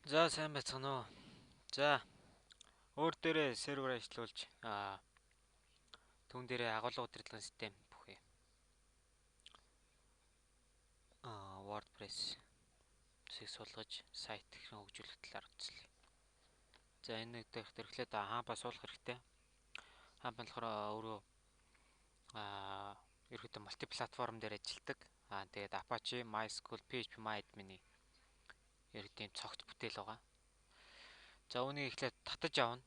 За сайн байцгаана уу. За өөр дээрээ сервер ажиллуулж түүн дээрээ агуулга удирдлагын систем бүхий WordPress зэсийг суулгаж сайт хэрхэн хөгжүүлэх талаар үзлээ. За энэ нэг дэх зэрэглээд хампа суулгах хэрэгтэй. Хамп нь болохоор өөрөө ерөөдөө мультиплатформ дээр ажилладаг. Тэгээд Apache, MySQL, PHP, MyAdmin-ий ерөөдөө цогц бүтээл байгаа. За үүнийг эхлээд татаж авна.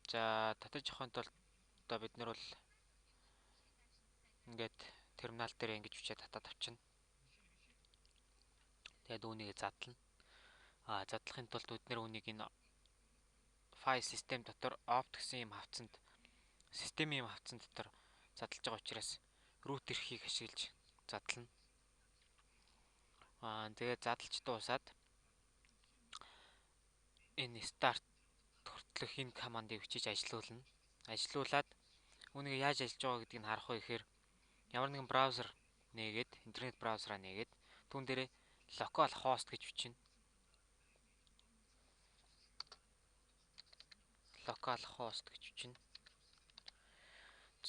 За татаж авахын тулд одоо бид нар бол ингээд терминал дээр ингэж бичээд татаад авчина. Тэгээд үүнийг задлана. Задлахын тулд бид нар үүнийг энэ файл систем дотор opt гэсэн юм хавцанд, системийн юм хавцан дотор задлж байгаа учраас root эрхийг ашиглаж задлана. Тэгээд задлж дуусаад энэ start хүртэлх энэ командыг бичиж ажилуулна. Ажилуулад үүнийг яаж ажиллаж байгаа гэдгийг нь харах вэ гэхээр ямар нэгэн браузер нээгээд, интернет браузераа нээгээд түүн дээрээ local host гэж бичнэ. Local host гэж бичнэ.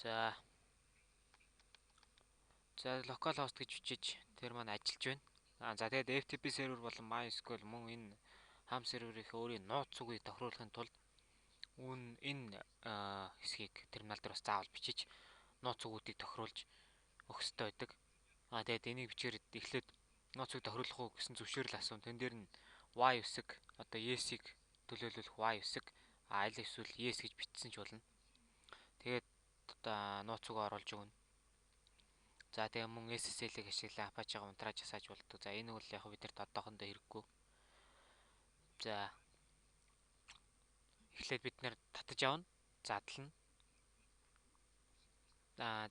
За local host гэж бичиж тэр маань ажиллаж байна. За тэгээд FTP сервер болон MySQL мөн энэ хам серверийнхээ өөрийн нууц үгийг тохируулахын тулд энэ хэсгийг терминал дээр бас заавал бичиж нууц үгүүдийг тохируулж өгөх ёстой байдаг. Тэгээд энийг бичгээр эхлээд нууц үг тохируулах уу гэсэн зөвшөөрөл асууна. Тэн дээр нь Y үсэг, одоо yes-ийг төлөөлөх Y үсэг, аль эсвэл yes гэж бичсэн ч болно. Тэгээд одоо нууц үгээ оруулж өгнө. За тэгээ мөн SSL-ийг ашиглан Apache-га унтрааж асааж болдог. За энэ бол яг бидэрт одоохондоо хэрэггүй. За эхлээд бид нэр татаж авна, задлана.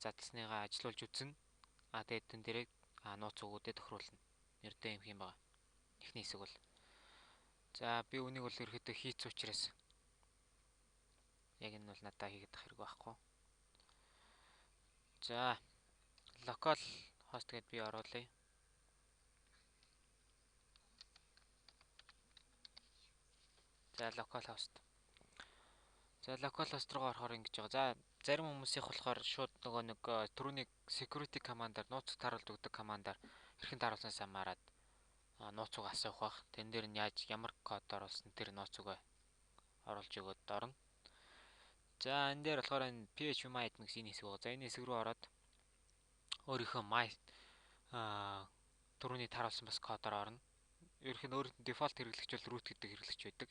Задлсныгаа ажилуулж үзнэ. Тэгээд тэн дээрээ нууц үгүүдэд тохируулна. Нэрдээ юм хийм байгаа. Эхний хэсэг бол. За би үнийг бол ерөөхдөө хийц учраас яг энэ бол надаа хийгээд хэрэг байхгүй. За local host гэдээ би оруулъя. За local host. За local host руу орохоор ингэж байгаа. За зарим хүмүүсийнх болохоор шууд нөгөө нэг түрүүний security command-аар нууц тааруулж өгдөг командаар хэрхэн тааруулснаас хамаарат нууц үг асуух бах. Тэн дээр нь яаж ямар код оруулсан тэр нууц үгээ оруулж өгөөд орно. За энэ дээр болохоор энэ PHP MyAdmin гэсэн энэ хэсэг байгаа. За энэ хэсэг рүү ороод өөрийнхөө my түрүүний тааруулсан бас кодоор орно. Ерөнхийдөө өөрийнх нь дефолт хэрэглэгч бол root гэдэг хэрэглэгч байдаг.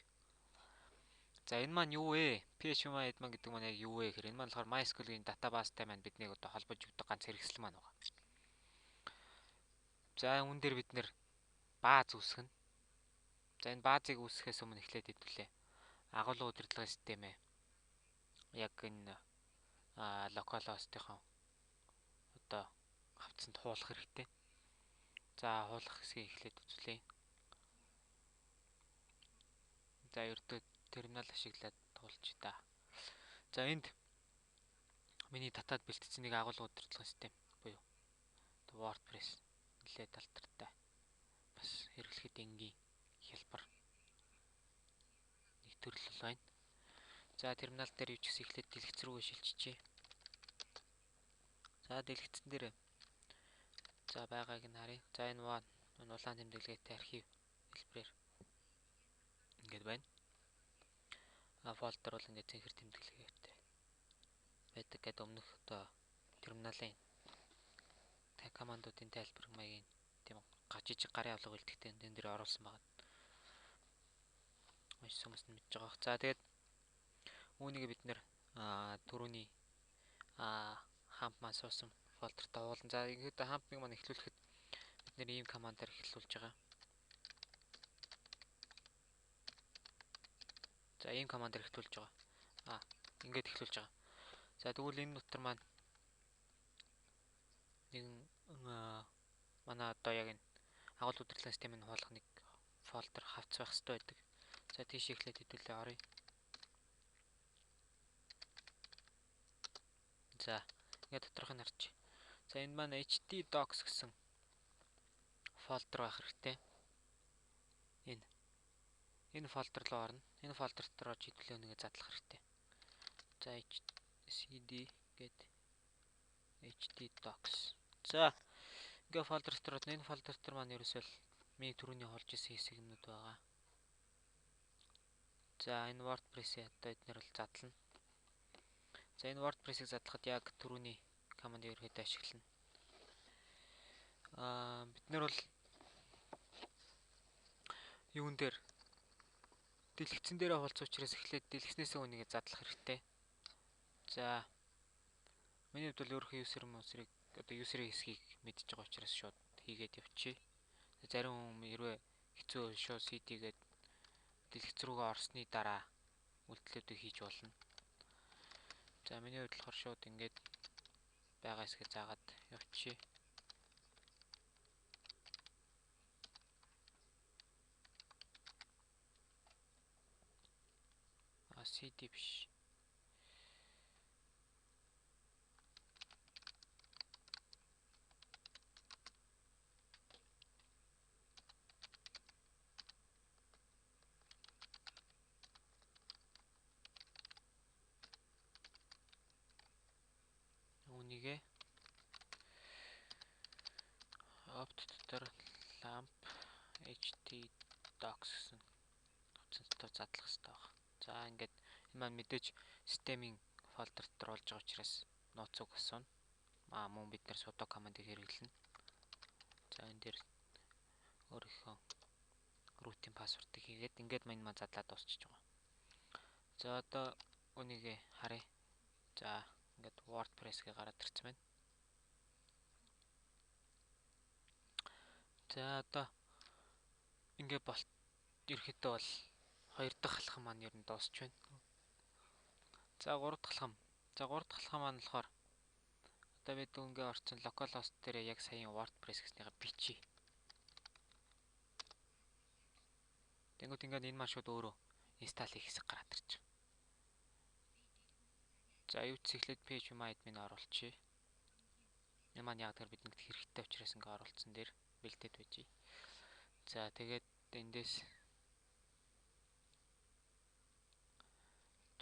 За энэ маань юу вэ? PHP MyAdmin гэдэг маань яг юу вэ гэхээр энэ маань болохоор MySQL-ийн database-тай маань биднийг одоо холбож өгдөг ганц хэрэгсэл маань байгаа. За үүн дээр бид нэр бааз үүсгэнэ. За энэ баазыг үүсгэхээс өмнө эхлээд хэдүүлээ. Агуулгын удирдлагын системээ яг энэ local host-ийн одоо хавцанд хуулах хэрэгтэй. За хуулах хэсгийг эхлээд үзлээ. За ердөө терминал ашиглаад туулж та. За энд миний татаад бэлтгэсэн нэг агуулга удирдлагын систем буюу WordPress нэлээд алдартай. Бас хэрэглэхэд энгийн хялбар нэг төрөл байна. За терминал дээр юу ч гэсэн эхлээд дэлгэц рүү шилжчихье. За дэлгэцэн дээр за байгааг нь харъя. За энэ улаан тэмдэглэгээтэй архив хэлбэрээр ингээд байна. Фолдер бол ингээд цэнхэр тэмдэглэгээтэй байдаг гэдэг өмнөх одоо терминалын командуудын тайлбар маягийн тийм жижиг гарын авлага үлдэхтэй тэн дээр оруулсан байгаа. Уншсан хүмүүс нь мэдж байгаа. За тэгээд үүнийг бид нэр түрүүний хамп маань суусан фолдерт оруулна. За ингээд хампыг маань эхлүүлэхэд бид нэр ийм командаар эхлүүлж байгаа. За ийм командаар эхлүүлж байгаа. Ингээд эхлүүлж байгаа. За тэгвэл энэ дотор маань нэгэн манай одоо яг энэ агуулга удирдлагын системийг хуулах нэг фолдер хавц байх хэрэгтэй байдаг. За тийш эхлээд хэдүүлээ оръё. За ингээд доторх нь харчих. За энэ маань htdocs гэсэн фолдер байх хэрэгтэй. Энэ Энэ folder руу орно. Энэ folder дотор орж хэдүүлээ нэгэ задлах хэрэгтэй. За cd гээд htdocs. За ингээ folder дотор орно. Энэ folder дотор маань ерөөсөө л миний түрүүний хулж исэн хэсэг юмнууд байгаа. За энэ WordPress-ийг одоо эднэр бол задлана. За энэ WordPress-ийг задлахад яг түрүүний командыг ерөөдөө ашиглана. Бид нар бол юун дээр дэлгэцэн дээрээ хулцсан учраас эхлээд дэлгэцнээсээ үнийг задлах хэрэгтэй. За миний хувьд бол өөрийнхөө user мусрыг одоо user-ийн хэсгийг мэдж байгаа учраас шууд хийгээд явчихъя. Зарим хүн хэрвээ хэцүү шууд cd гээд дэлгэц рүүгээ орсны дараа үйлдэлүүдийг хийж болно. За миний хувьд болохоор шууд ингээд байгаа хэсгээ заагаад явчихъя. CD биш. Үүнийгээ opt дотор lamp htdocs гэсэн утсан дотор задлах хэрэгтэй байна. За ингээд энэ маань мэдээж системийн folder дотор болж байгаа учраас нууц үг асууна. Мөн бид нар sudo командыг хэрэглэнэ. За энэ дээр өөрийнхөө root-ийн password-ыг хийгээд ингээд маань задлаад дуусчихж байгаа. За одоо үүнийг харъя. За ингээд WordPress-гээ гараад ирсэн байна. За одоо ингээд болт ерөөхдөө бол хоёр дахь алхам маань ер нь дуусч байна. За гурав дахь алхам. За гурав дахь алхам маань болохоор одоо бид ингээ орсон localhost дээр яг саяын WordPress гэснийгээ бичье. Тэнгүүт ингээд энэ маань шууд өөрөө install хийх хэсэг гараад ирж байгаа. За юу ч эхлээд phpMyAdmin оруулчихъя. Энэ маань яг тэр бидэнд хэрэгтэй учраас ингээ оруулсан дээр бэлдээд байж. За тэгээд эндээс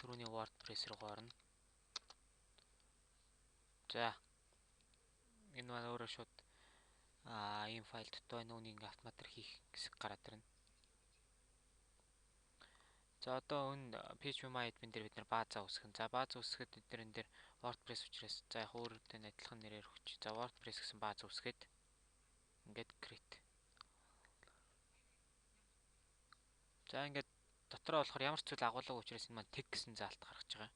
түрүүний WordPress руу орно. За энэ маань өөрөө шууд ийм файл дутуу байна. Үүнийг ингээ автоматар хийх хэсэг гараад ирнэ. За одоо энэ phpMyAdmin дээр бид нар баазаа үүсгэн. За бааз үүсгэхэд бид нар энэ дээр WordPress учраас за яг өөрөдөө адилхан нэрээр өгч. За WordPress гэсэн бааз үүсгээд ингээд create. За ингээд дотроо болохоор ямар ч зүйл агуулаагүй учраас энэ маань тэг гэсэн заалт гаргаж байгаа.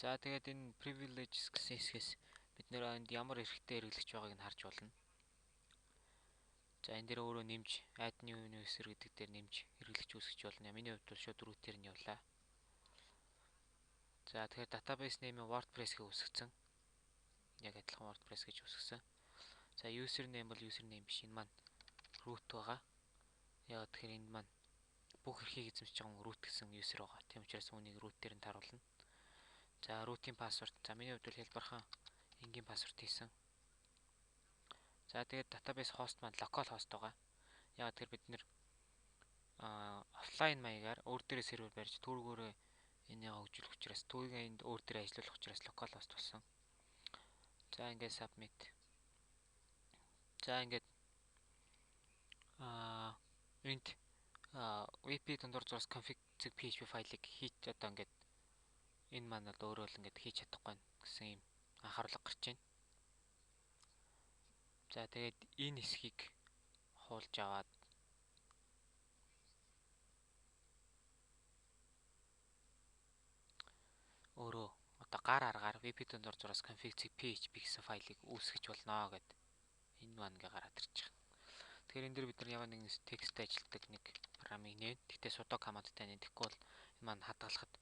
За тэгээд энэ privileges гэсэн хэсгээс бид нэр энд ямар эрхтэй хэрэглэж байгааг нь харж болно. За энэ дээр өөрөө нэмж add new user гэдэг дээр нэмж хэрэглэгч үүсгэж болно. Миний хувьд бол шууд root-ээр нь явлаа. За тэгэхээр database name-ийг WordPress-гээ үүсгэсэн. Яг адилхан WordPress гэж үүсгэсэн. За username бол username биш, энэ маань root байгаа. Яг тэгэхээр энд маань бүх эрхийг эзэмшиж байгаа root гэсэн user байгаа. Тийм учраас үүнийг root дээр нь тааруулна. За root-ийн password. За миний хувьд бол хэлбэрхэн энгийн password хийсэн. За тэгээд database host маань local host байгаа. Яг тэгэхээр бид нэр офлайн маягаар өөр дээрээ сервер барьж түүргөөрөө энийг хөгжүүлэх учраас түүгээ энд өөр дээрээ ажиллуулах учраас local host болсон. За ингээд submit. За ингээд энд wp дундуур зураас config.php файлыг хийж одоо ингээд энэ маань бол өөрөө л ингээд хийж чадахгүй гэсэн юм анхааруулга гарч байна. За тэгээд энэ хэсгийг хуулж аваад өөрөө одоо гар аргаар wp дундуур зураас config.php гэсэн файлыг үүсгэж болно гэд энэ маань ингээ гараад ирж байгаа. Тэгэхээр энэ дэр бид нар ямар нэгэн текст ажилтдаг нэг програмыг нэ. Гэхдээ sudo командтай нэ. Тэгэхгүй бол энэ маань хадгалахад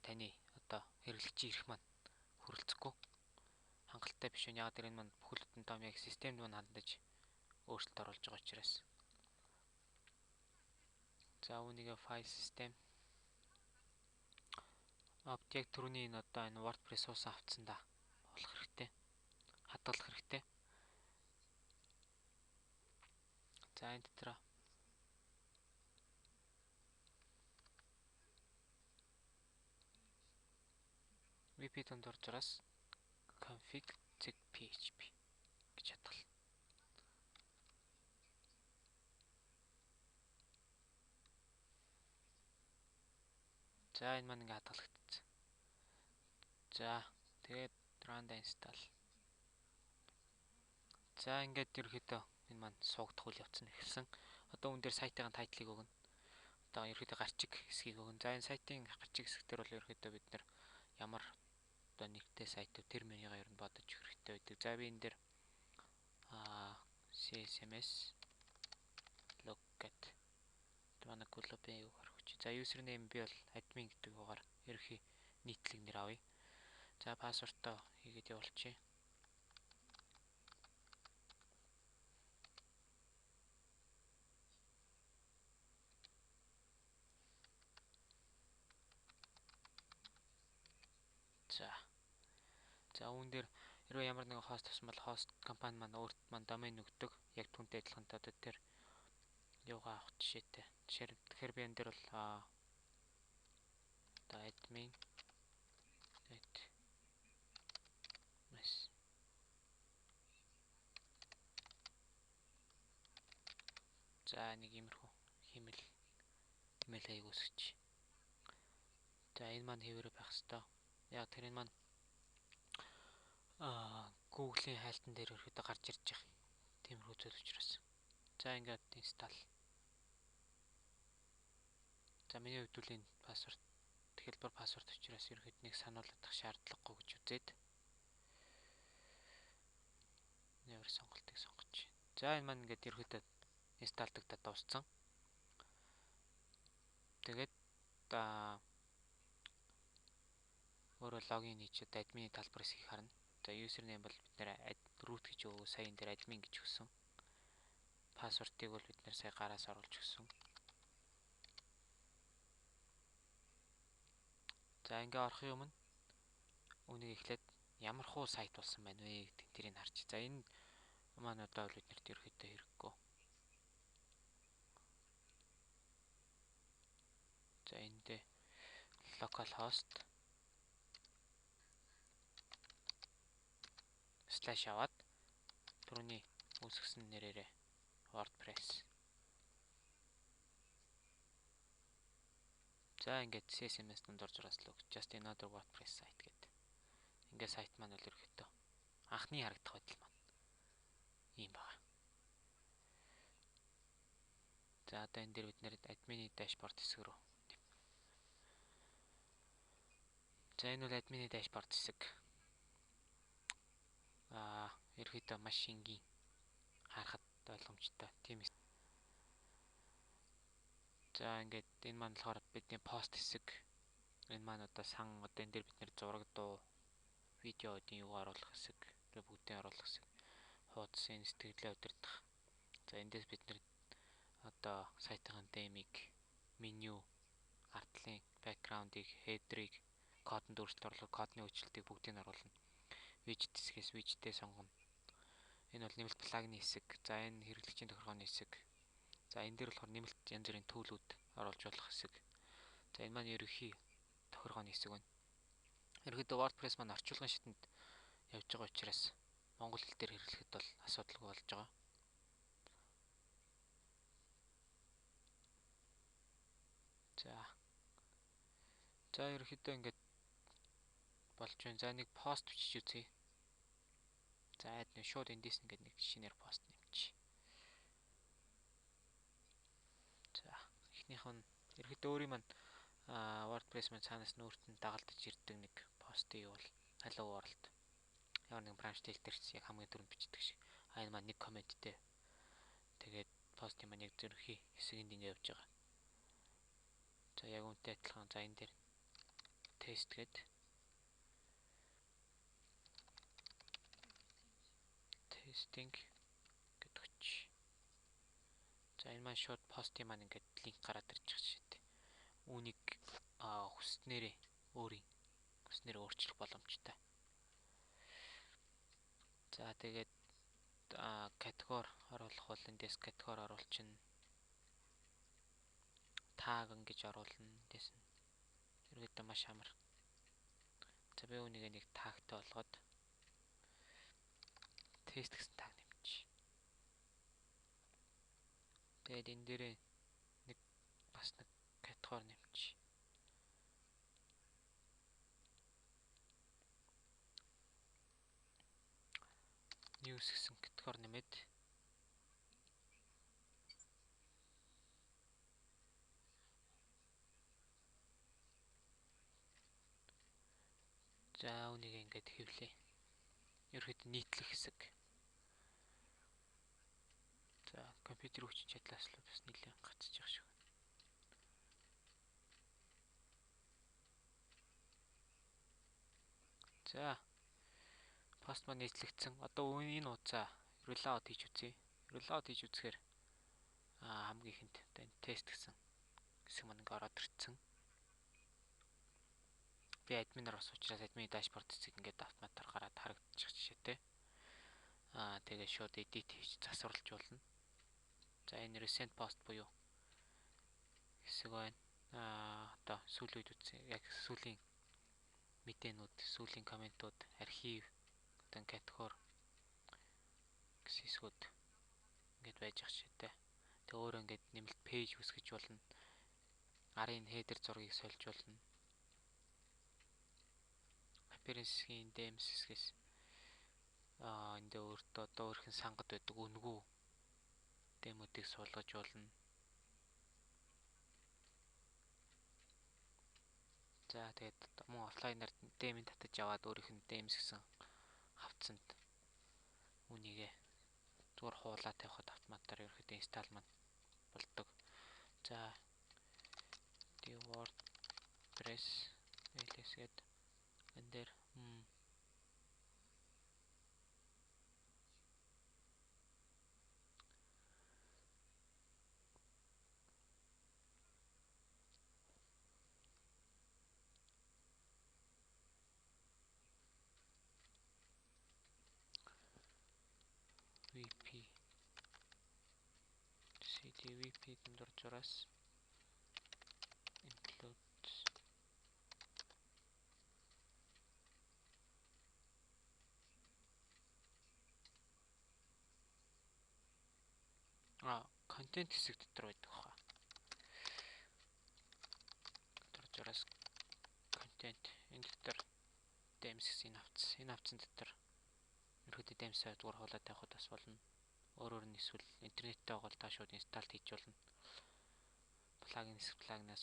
таны одоо хэрэглэгчийн эрх маань хүрэлцэхгүй. Хангалттай биш үү? Яг тэр энэ маань бүхэл бүтэн том яг системд маань хандаж өөрчлөлт оруулж байгаа учраас. За үүнийг файл систем объект түрүүний энэ одоо энэ WordPress суусан авцсандаа болох хэрэгтэй. Хадгалах хэрэгтэй. За энэ дотор WP дундуур зураас config.php гэж хадгална. За энэ маань ингээ хадгалагдсан. За тэгээд run install. За ингээд ерөөхдөө энэ маань суугдах үйл явц нь эхэлсэн. Одоо үүн дээр сайтын title-ыг өгнө. Одоо ерөөхдөө гарчиг хэсгийг өгнө. За энэ сайтын гарчиг хэсэг дээр бол ерөөхдөө бид нэр ямар одоо нэгтэй сайт тэр менюгаа ер нь бодож өгөх хэрэгтэй байдаг. За би энэ дээр CSMS log гэт манай клубын юу гарах вэ? За username би бол admin гэдэг юугаар ерөнхий нийтлэг нэр авъя. За пассвортоо хийгээд явуулчих. За. За үүн дээр хэрвээ ямар нэгэн хост авсан бол хост компани маань өөрт маань домен өгдөг. Яг түүнтэй адилхан одоо тэр юугаа авах жишээтэй. Тэгэхээр би энэ дээр бол одоо admin at mes. За нэг иймэрхүү хиймэл имэйл хаяг үүсгэж. За энэ маань хэвээрээ байх хэвээр. Яг тэр энэ маань Google-ийн хайлтан дээр ерөөдөө гарч ирж байгаа. Тиймэрхүү зүйл учраас. За ингээд install. За миний хувьд үл энэ пассворд хэлбэр пассворд учраас ерөөд нэг сануулах шаардлагагүй гэж үзээд нэр сонголтыг сонгож. За энэ маань ингээд ерөөдөө install-дагдаад дууссан. Тэгээд өөрөө логин хийж одоо админы талбар хэсгийг харна. За username бол бид нэр root гэж өгөө сая энэ дээр admin гэж өгсөн. Пассвортыг бол бид нэр сая гараас оруулж өгсөн. За ингээ орохын өмнө үүнийг эхлээд ямар хуу сайт болсон байна вэ гэдэг тэрийг харч. За энэ маань одоо бол бид нарт ерөөхдөө хэрэггүй. За энэ дээр localhost slash аваад түрүүний үүсгэсэн нэрээрээ WordPress. За ингээд CSMS дундуур зураас лог just another WordPress site гэдэг. Ингээд сайт маань бол ерөөхдөө анхны харагдах байдал маань ийм байна. За одоо энэ дээр бид нэр админы dashboard хэсэг рүү. За энэ бол админы dashboard хэсэг. Ерөөхдөө маш энгийн харахад ойлгомжтой тийм. За ингээд энэ маань болохоор бидний пост хэсэг. Энэ маань одоо сан одоо энэ дээр бид нэр зураг, дуу, видео одын юу оруулах хэсэг, тэгээ бүгдийг оруулах хэсэг. Хуудсын сэтгэлээ удирдах. За эндээс бид нэр одоо сайтын темийг, меню, артлын background-ыг, header-ыг, кодонд өөрчлөлт оруулах, кодны өөрчлөлтийг бүгдийг оруулна. Widget хэсгээс widget-ээ сонгоно. Энэ бол нэмэлт плагины хэсэг. За энэ хэрэглэгчийн тохиргооны хэсэг. За энэ дээр болохоор нэмэлт янз бүрийн төлөвлүүд оруулж болох хэсэг. За энэ маань ерөнхий тохиргооны хэсэг байна. Ерөнхийдөө WordPress маань орчуулгын шатанд явж байгаа учраас монгол хэл дээр хэрэглэхэд бол асуудалгүй болж байгаа. За. За ерөнхийдөө ингээд болж байна. За нэг пост бичиж үзье. За нэг шууд эндээс ингээд нэг шинээр пост нэмчих. За эхнийх нь ерөнхийдөө өөрийн маань WordPress маань цаанаас нүүрт нь дагалдаж ирдэг нэг постыг бол Hello World ямар нэгэн branch tel дээр ч яг хамгийн түрүүнд бичдэг шиг. А энэ маань нэг комменттэй. Тэгээд постын маань яг ерөнхий хэсгэнд ингэ явж байгаа. За яг үүнтэй адилхан за энэ дээр тест гээд testing гэдэг ч. За энэ маань шууд постын маань ингээд линк гараад ирж байгаа жишээтэй. Үүнийг хүснээрээ өөрийн хүснээрээ өөрчлөх боломжтой. За тэгээд категори оруулах бол эндээс категори оруулчихна. Таг ингэж оруулна эндээс нь. Ерөөдөө маш амар. За, би үүнийг нэг tag тай болгоод тест гэсэн tag нэмчих. Тэгээд энэ дээрээ нэг бас нэг категори нэмчих. News гэсэн категори нэмээд, за, үүнийг ингээд хэвлээ. Ерөнхийдөө нийтлэх хэсэг. За, компьютер хүчин чадлаас л бас нэлээд гацчих шиг байна. За, пост маань нийтлэгдсэн. Одоо энэ хуудасаа reload хийж үзье. Reload хийж үзэхээр хамгийн ихэнд одоо энэ тест гэсэн хэсэг маань ингээ ороод ирсэн. Би админ аар бас учраас админ dashboard хэсэг ингээд автоматар гараад харагдчих жишээтэй. Тэгээ шууд edit хийж засварлаж болно. За, энэ recent post буюу хэсэг байна. Одоо сүүлийн үед үзсэн яг сүүлийн мэдээнүүд, сүүлийн comment ууд, архив, одоо категори гэсэн хэсгүүд ингээд байж ах жишээтэй. Тэгээ өөрөө ингээд нэмэлт page үүсгэж болно. Арын header зургийг сольж болно. Appearance-ийн themes хэсгээс энд дээр өөртөө одоо өөрийнх нь сангад байдаг үнэгүй theme үүдийг суулгаж болно. За, тэгээд мөн offline аар theme ийг татаж аваад өөрийнх нь themes гэсэн хавтсанд үнийгээ зүгээр хуулаа тавихад автоматар ерөөхдөө install маань болдог. За, WordPress ls гээд энэ дээр WP cd WP дундуур зураас include контент хэсэг дотор байдаг хаа. Дотор зураас контент, энэ дотор themes гэсэн энэ хавтас. Энэ хавтсан дотор ерөөдөө themes зүгээр хуулаад тавихад бас болно. Өөрөөр нь эсвэл интернеттэй байгаа бол та шууд install хийж болно. Plugin хэсэг plugin аас